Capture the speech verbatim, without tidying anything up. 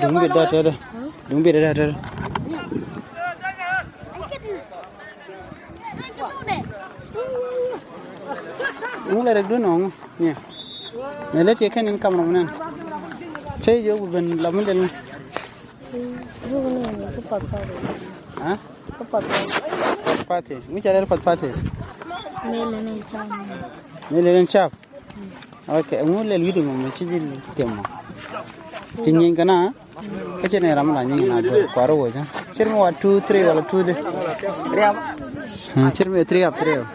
Duŋ bi dɔ̱ tɛtɛ. Duŋ bi dɔ̱ tɛtɛ. Ŋu lɛ rɛk duun ɔŋu. Nyɛ. Mɛ lɛ tiɛ kɛn in kam rɔm nɛn. Cɛ jiök bi ben la mi lɛl ŋu. Jiök ni ŋu ki path path. Ha? Ki path path. Path path. Ŋu cɛ lɛl path path. Mɛ lɛ ni cam. Mɛ lɛ ni cap. Ok, ŋu lɛl wi̱dɛ mɔ mɛ ci ji̱ tiɛm mɔ. Ci nyieny kɛn a. Kä ci ni ram la nyieny na dɔr kuar wec. Cir mi wa two three wala two di. Cir mi three up three up.